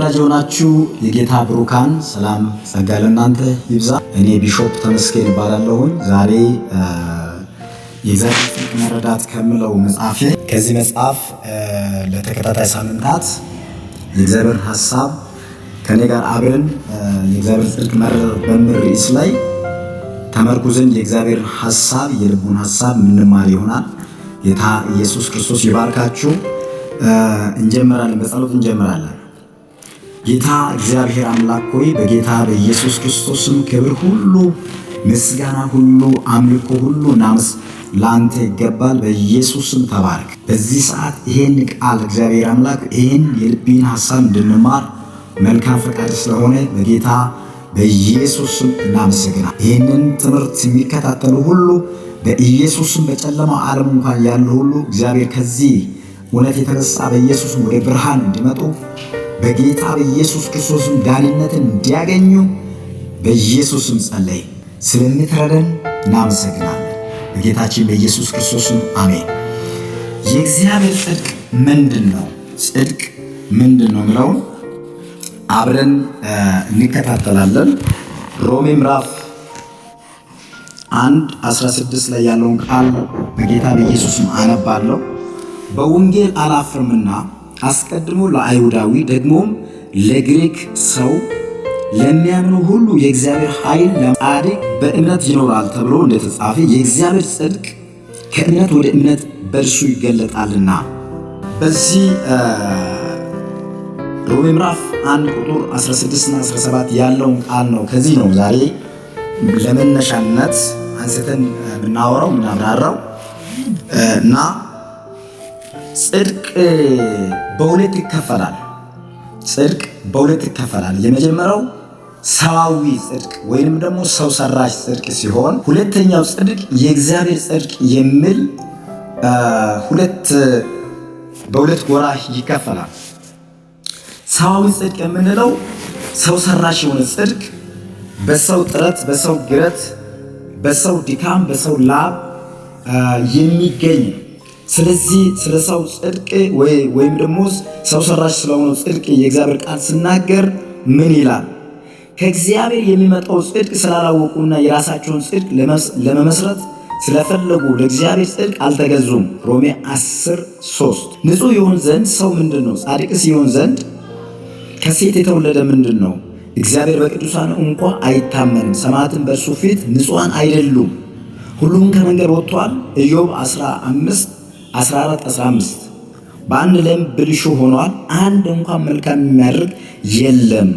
ተወዳጅ የሆናችሁ የጌታ ብሩካን ሰላም ጸጋ ለእናንተ ይብዛ። እኔ ቢሾፕ ተመስገን እባላለሁኝ። ዛሬ የእግዚአብሔር ጽድቅ መረዳት ከምለው መጽሐፌ ከዚህ መጽሐፍ ለተከታታይ ሳምንታት የእግዚአብሔር ሀሳብ ከኔ ጋር አብረን የእግዚአብሔር ጽድቅ መረዳት በሚል ርዕስ ላይ ተመርኩዘን የእግዚአብሔር ሀሳብ የልቡን ሀሳብ ምንማር ይሆናል። ጌታ ኢየሱስ ክርስቶስ ይባርካችሁ። እንጀምራለን፣ በጸሎት እንጀምራለን። ጌታ እግዚአብሔር አምላክ ሆይ በጌታ በኢየሱስ ክርስቶስም ክብር ሁሉ፣ ምስጋና ሁሉ፣ አምልኮ ሁሉ ናምስ ለአንተ ይገባል። በኢየሱስም ተባረክ። በዚህ ሰዓት ይሄን ቃል እግዚአብሔር አምላክ ይሄን የልቤን ሀሳብ እንድንማር መልካም ፈቃድ ስለሆነ በጌታ በኢየሱስም እናመሰግናል። ይህንን ትምህርት የሚከታተሉ ሁሉ በኢየሱስም በጨለማው ዓለም እንኳን ያሉ ሁሉ እግዚአብሔር ከዚህ እውነት የተነሳ በኢየሱስም ወደ ብርሃን እንዲመጡ በጌታ በኢየሱስ ክርስቶስም ዳንነትን እንዲያገኙ በኢየሱስም ጸለይ። ስለምትረደን እናመሰግናለን። በጌታችን በኢየሱስ ክርስቶስም አሜን። የእግዚአብሔር ጽድቅ ምንድን ነው? ጽድቅ ምንድን ነው የሚለውን አብረን እንከታተላለን። ሮሜ ምዕራፍ 1:16 ላይ ያለውን ቃል በጌታ በኢየሱስም አነባለሁ። በወንጌል አላፍርምና አስቀድሞ ለአይሁዳዊ ደግሞም ለግሪክ ሰው ለሚያምኑ ሁሉ የእግዚአብሔር ኃይል ለጻድቅ በእምነት ይኖራል ተብሎ እንደተጻፈ የእግዚአብሔር ጽድቅ ከእምነት ወደ እምነት በእርሱ ይገለጣልና። በዚህ ሮሜ ምዕራፍ 1 ቁጥር 16 እና 17 ያለውን ቃል ነው። ከዚህ ነው ዛሬ ለመነሻነት አንስተን የምናወራው የምናብራራው እና ጽድቅ በሁለት ይከፈላል። ጽድቅ በሁለት ይከፈላል። የመጀመሪያው ሰዋዊ ጽድቅ ወይንም ደግሞ ሰው ሰራሽ ጽድቅ ሲሆን ሁለተኛው ጽድቅ የእግዚአብሔር ጽድቅ የሚል ሁለት በሁለት ጎራ ይከፈላል። ሰዋዊ ጽድቅ የምንለው ሰው ሰራሽ የሆነ ጽድቅ በሰው ጥረት፣ በሰው ግረት፣ በሰው ድካም፣ በሰው ላብ የሚገኝ ነው። ስለዚህ ስለ ሰው ጽድቅ ወይም ደግሞ ሰው ሰራሽ ስለሆነው ጽድቅ የእግዚአብሔር ቃል ሲናገር ምን ይላል? ከእግዚአብሔር የሚመጣው ጽድቅ ስላላወቁና የራሳቸውን ጽድቅ ለመመስረት ስለፈለጉ ለእግዚአብሔር ጽድቅ አልተገዙም። ሮሜ 10:3። ንጹሕ ይሆን ዘንድ ሰው ምንድን ነው? ጻድቅስ ይሆን ዘንድ ከሴት የተወለደ ምንድን ነው? እግዚአብሔር በቅዱሳን እንኳ አይታመንም፣ ሰማዕትን በእርሱ ፊት ንጹሐን አይደሉም። ሁሉም ከመንገድ ወጥቷል። ኢዮብ 15 14 15። በአንድ ላይም ብልሹ ሆኗል፣ አንድ እንኳን መልካም የሚያደርግ የለም።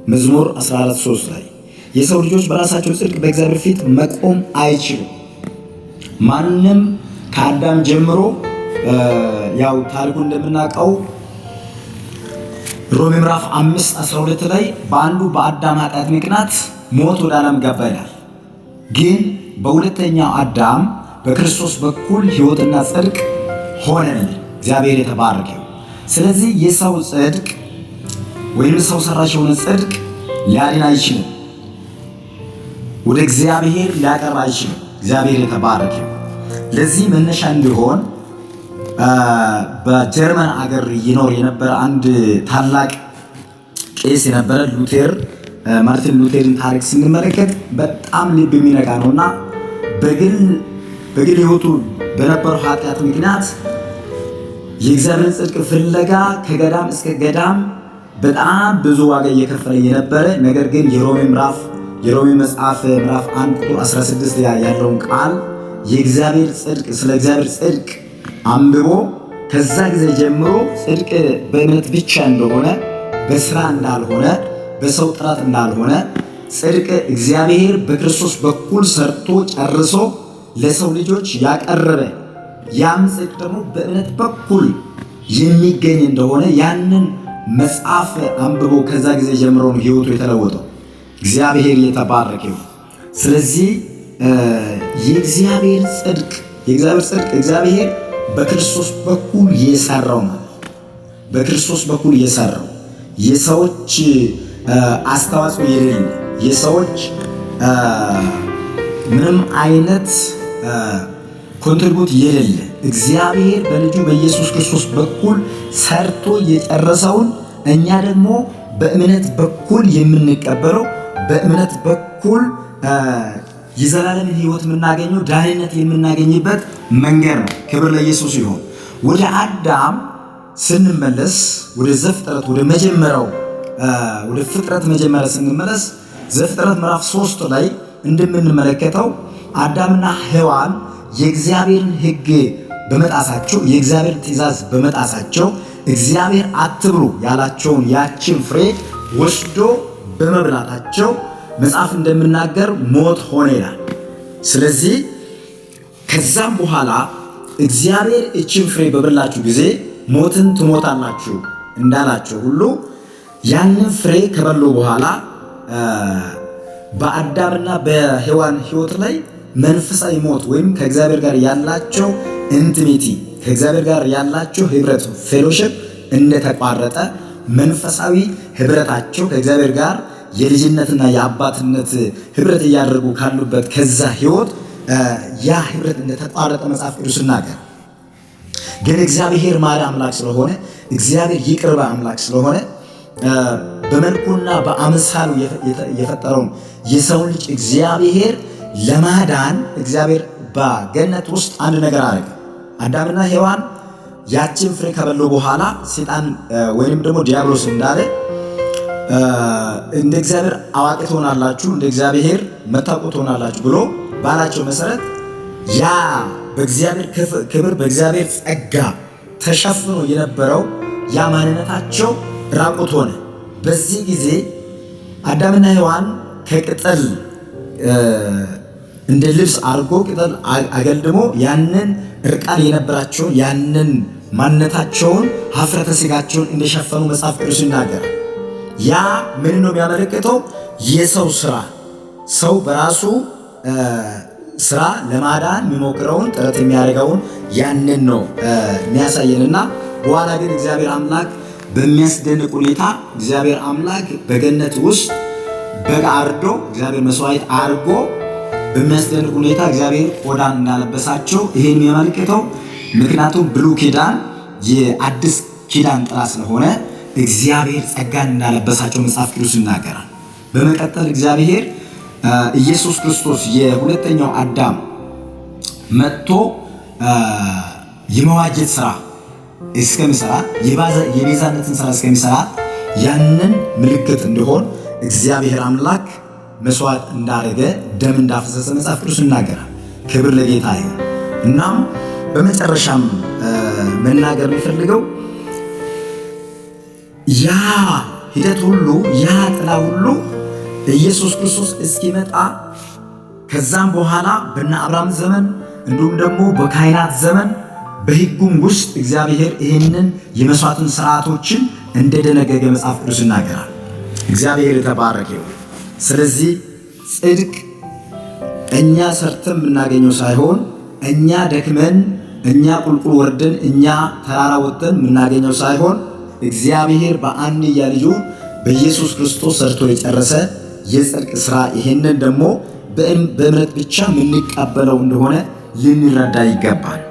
መዝሙር 14:3 ላይ የሰው ልጆች በራሳቸው ጽድቅ በእግዚአብሔር ፊት መቆም አይችሉም። ማንም ከአዳም ጀምሮ ያው ታሪኩ እንደምናውቀው ሮሜ ምዕራፍ 5:12 ላይ በአንዱ በአዳም ኃጢአት ምክንያት ሞት ወደ ዓለም ገባ ይላል። ግን በሁለተኛው አዳም በክርስቶስ በኩል ሕይወትና ጽድቅ ሆነልን። እግዚአብሔር የተባረከ። ስለዚህ የሰው ጽድቅ ወይም ሰው ሰራሽ የሆነ ጽድቅ ሊያድን አይችልም፣ ወደ እግዚአብሔር ሊያቀርብ አይችልም። እግዚአብሔር የተባረከ። ለዚህ መነሻ እንዲሆን በጀርመን አገር ይኖር የነበረ አንድ ታላቅ ቄስ የነበረ ሉቴር ማርቲን ሉቴርን ታሪክ ስንመለከት በጣም ልብ የሚነካ ነውና በግል ሕይወቱ በነበረው ኃጢአት ምክንያት የእግዚአብሔርን ጽድቅ ፍለጋ ከገዳም እስከ ገዳም በጣም ብዙ ዋጋ እየከፈለ የነበረ ነገር ግን የሮሜ መጽሐፍ ምዕራፍ 1 ቁጥር 16 ያለውን ቃል የእግዚአብሔር ጽድቅ ስለ እግዚአብሔር ጽድቅ አንብቦ ከዛ ጊዜ ጀምሮ ጽድቅ በእምነት ብቻ እንደሆነ፣ በስራ እንዳልሆነ፣ በሰው ጥረት እንዳልሆነ፣ ጽድቅ እግዚአብሔር በክርስቶስ በኩል ሰርቶ ጨርሶ ለሰው ልጆች ያቀረበ ያም ጽድቅ ደግሞ በእምነት በኩል የሚገኝ እንደሆነ ያንን መጽሐፍ አንብቦ ከዛ ጊዜ ጀምሮ ነው ሕይወቱ የተለወጠው። እግዚአብሔር የተባረከ ይሁን። ስለዚህ የእግዚአብሔር ጽድቅ እግዚአብሔር በክርስቶስ በኩል የሰራው ማለት በክርስቶስ በኩል የሰራው የሰዎች አስተዋጽኦ የሌለ የሰዎች ምንም አይነት contribute የሌለ እግዚአብሔር በልጁ በኢየሱስ ክርስቶስ በኩል ሰርቶ የጨረሰውን እኛ ደግሞ በእምነት በኩል የምንቀበለው፣ በእምነት በኩል የዘላለምን ሕይወት የምናገኘው፣ ዳንነት የምናገኝበት መንገድ ነው። ክብር ለኢየሱስ ይሁን። ወደ አዳም ስንመለስ፣ ወደ ዘፍጥረት፣ ወደ መጀመሪያው፣ ወደ ፍጥረት መጀመሪያ ስንመለስ፣ ዘፍጥረት ምዕራፍ 3 ላይ እንደምንመለከተው አዳምና ሔዋን የእግዚአብሔርን ሕግ በመጣሳቸው፣ የእግዚአብሔር ትእዛዝ በመጣሳቸው፣ እግዚአብሔር አትብሉ ያላቸውን ያችን ፍሬ ወስዶ በመብላታቸው መጽሐፍ እንደሚናገር ሞት ሆነ ይላል። ስለዚህ ከዛም በኋላ እግዚአብሔር እችን ፍሬ በበላችሁ ጊዜ ሞትን ትሞታላችሁ እንዳላቸው ሁሉ ያንን ፍሬ ከበሉ በኋላ በአዳምና በሔዋን ሕይወት ላይ መንፈሳዊ ሞት ወይም ከእግዚአብሔር ጋር ያላቸው intimacy፣ ከእግዚአብሔር ጋር ያላቸው ህብረት fellowship እንደተቋረጠ፣ መንፈሳዊ ህብረታቸው ከእግዚአብሔር ጋር የልጅነትና የአባትነት ህብረት እያደረጉ ካሉበት ከዛ ህይወት ያ ህብረት እንደተቋረጠ መጽሐፍ ቅዱስ ይናገራል። ግን እግዚአብሔር ማሪ አምላክ ስለሆነ፣ እግዚአብሔር ይቅር ባይ አምላክ ስለሆነ፣ በመልኩና በአምሳሉ የፈጠረውን የሰውን ልጅ እግዚአብሔር ለማዳን እግዚአብሔር በገነት ውስጥ አንድ ነገር አደረገ። አዳምና ሔዋን ያችን ፍሬ ከበሉ በኋላ ሰይጣን ወይንም ደግሞ ዲያብሎስ እንዳለ እንደ እግዚአብሔር አዋቂ ትሆናላችሁ፣ እንደ እግዚአብሔር መታወቁ ትሆናላችሁ ብሎ ባላቸው መሰረት ያ በእግዚአብሔር ክብር በእግዚአብሔር ጸጋ ተሸፍኖ የነበረው ያ ማንነታቸው ራቁት ሆነ። በዚህ ጊዜ አዳምና ሔዋን ከቅጠል እንደ ልብስ አድርጎ ቅጠል አገልድሞ ያንን እርቃን የነበራቸውን ያንን ማንነታቸውን፣ ሀፍረተ ስጋቸውን እንደሸፈኑ መጽሐፍ ቅዱስ ይናገራል። ያ ምን ነው የሚያመለክተው? የሰው ስራ፣ ሰው በራሱ ስራ ለማዳን የሚሞክረውን ጥረት የሚያደርገውን ያንን ነው የሚያሳየንና በኋላ ግን እግዚአብሔር አምላክ በሚያስደንቅ ሁኔታ እግዚአብሔር አምላክ በገነት ውስጥ በግ አርዶ፣ እግዚአብሔር መስዋዕት አርጎ በሚያስደንቅ ሁኔታ እግዚአብሔር ቆዳን እንዳለበሳቸው ይሄን የሚያመለክተው፣ ምክንያቱም ብሉይ ኪዳን የአዲስ ኪዳን ጥላ ስለሆነ እግዚአብሔር ጸጋን እንዳለበሳቸው መጽሐፍ ቅዱስ ይናገራል። በመቀጠል እግዚአብሔር ኢየሱስ ክርስቶስ የሁለተኛው አዳም መጥቶ የመዋጀት ስራ እስከሚሰራ፣ የቤዛነትን ስራ እስከሚሰራ ያንን ምልክት እንዲሆን እግዚአብሔር አምላክ መስዋዕት እንዳደረገ፣ ደም እንዳፈሰሰ መጽሐፍ ቅዱስ ይናገራል። ክብር ለጌታ ይሁን። እናም በመጨረሻም መናገር የሚፈልገው ያ ሂደት ሁሉ፣ ያ ጥላ ሁሉ ኢየሱስ ክርስቶስ እስኪመጣ ከዛም በኋላ በነ አብርሃም ዘመን እንዲሁም ደግሞ በካህናት ዘመን በሕጉም ውስጥ እግዚአብሔር ይህንን የመስዋዕትን ስርዓቶችን እንደደነገገ መጽሐፍ ቅዱስ ይናገራል። እግዚአብሔር የተባረከ ይሁን። ስለዚህ ጽድቅ እኛ ሰርተን የምናገኘው ሳይሆን፣ እኛ ደክመን፣ እኛ ቁልቁል ወርደን፣ እኛ ተራራ ወጥተን የምናገኘው ሳይሆን እግዚአብሔር በአንድያ ልጁ በኢየሱስ ክርስቶስ ሰርቶ የጨረሰ የጽድቅ ስራ፣ ይሄንን ደግሞ በእምነት ብቻ የምንቀበለው እንደሆነ ልንረዳ ይገባል።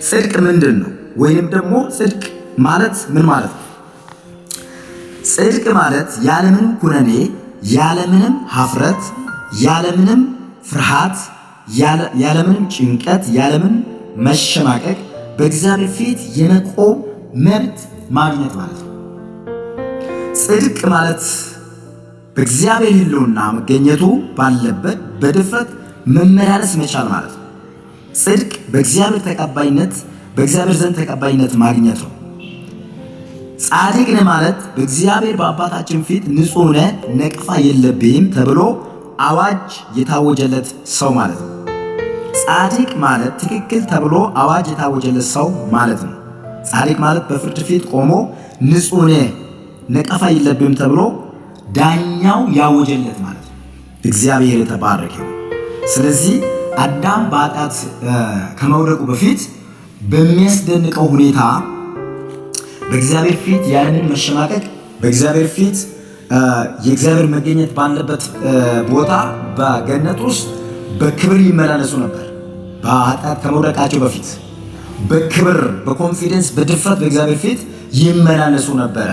ጽድቅ ምንድን ነው? ወይንም ደግሞ ጽድቅ ማለት ምን ማለት ነው? ጽድቅ ማለት ያለምንም ኩነኔ፣ ያለምንም ሀፍረት፣ ያለምንም ፍርሃት፣ ያለምንም ጭንቀት፣ ያለምንም መሸማቀቅ በእግዚአብሔር ፊት የመቆም መብት ማግኘት ማለት ነው። ጽድቅ ማለት በእግዚአብሔር ሕልውና መገኘቱ ባለበት በድፍረት መመላለስ መቻል ማለት ነው። ጽድቅ በእግዚአብሔር ተቀባይነት፣ በእግዚአብሔር ዘንድ ተቀባይነት ማግኘት ነው። ጻድቅ ነህ ማለት በእግዚአብሔር በአባታችን ፊት ንጹሕ ነህ፣ ነቀፋ የለብህም ተብሎ አዋጅ የታወጀለት ሰው ማለት ነው። ጻድቅ ማለት ትክክል ተብሎ አዋጅ የታወጀለት ሰው ማለት ነው። ጻድቅ ማለት በፍርድ ፊት ቆሞ ንጹሕ ነህ፣ ነቀፋ የለብህም ተብሎ ዳኛው ያወጀለት ማለት ነው። እግዚአብሔር የተባረከ ይሁን። ስለዚህ አዳም በኃጢአት ከመውደቁ በፊት በሚያስደንቀው ሁኔታ በእግዚአብሔር ፊት ያለምንም መሸማቀቅ በእግዚአብሔር ፊት የእግዚአብሔር መገኘት ባለበት ቦታ በገነት ውስጥ በክብር ይመላለሱ ነበር። በኃጢአት ከመውደቃቸው በፊት በክብር፣ በ confidence፣ በድፍረት በእግዚአብሔር ፊት ይመላለሱ ነበረ።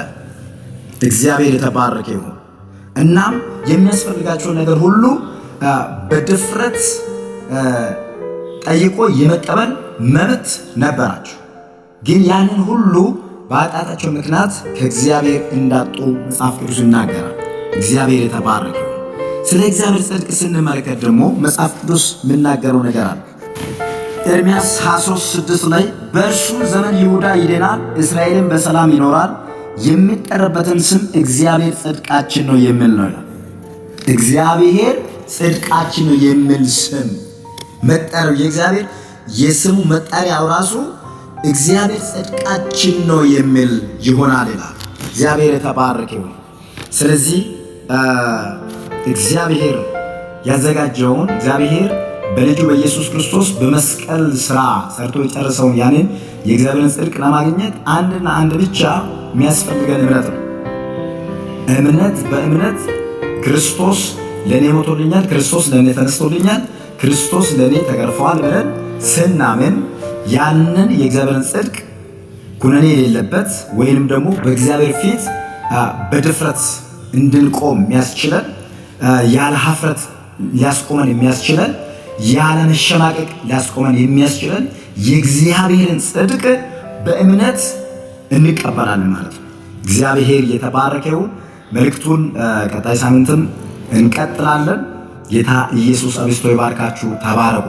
እግዚአብሔር የተባረከ ይሁን። እናም የሚያስፈልጋቸውን ነገር ሁሉ በድፍረት ጠይቆ የመቀበል መብት ነበራቸው። ግን ያንን ሁሉ በኃጢአታቸው ምክንያት ከእግዚአብሔር እንዳጡ መጽሐፍ ቅዱስ ይናገራል። እግዚአብሔር የተባረከ ይሁን። ስለ እግዚአብሔር ጽድቅ ስንመለከት ደግሞ መጽሐፍ ቅዱስ የሚናገረው ነገር አለ። ኤርምያስ 23:6 ላይ በእርሱ ዘመን ይሁዳ ይድናል፣ እስራኤልም በሰላም ይኖራል፣ የሚጠራበትን ስም እግዚአብሔር ጽድቃችን ነው የሚል ነው ይላል። እግዚአብሔር ጽድቃችን ነው የሚል ስም መጠሪያው፣ የእግዚአብሔር የስሙ መጠሪያው ራሱ እግዚአብሔር ጽድቃችን ነው የሚል ይሆናል ይላል። እግዚአብሔር የተባረከ ይሁን። ስለዚህ እግዚአብሔር ያዘጋጀውን፣ እግዚአብሔር በልጁ በኢየሱስ ክርስቶስ በመስቀል ስራ ሰርቶ የጨረሰውን ያንን የእግዚአብሔርን ጽድቅ ለማግኘት አንድና አንድ ብቻ የሚያስፈልገን እምነት ነው። እምነት፣ በእምነት ክርስቶስ ለእኔ ሞቶልኛል፣ ክርስቶስ ለእኔ ተነስቶልኛል፣ ክርስቶስ ለእኔ ተገርፈዋል ብለን ስናምን ያንን የእግዚአብሔርን ጽድቅ፣ ኩነኔ የሌለበት ወይንም ደግሞ በእግዚአብሔር ፊት በድፍረት እንድንቆም የሚያስችለን፣ ያለ ሀፍረት ሊያስቆመን የሚያስችለን፣ ያለ መሸማቀቅ ሊያስቆመን የሚያስችለን የእግዚአብሔርን ጽድቅ በእምነት እንቀበላለን ማለት ነው። እግዚአብሔር የተባረከ ይሁን። መልእክቱን ቀጣይ ሳምንትም እንቀጥላለን። ጌታ ኢየሱስ አብዝቶ ይባርካችሁ። ተባረኩ።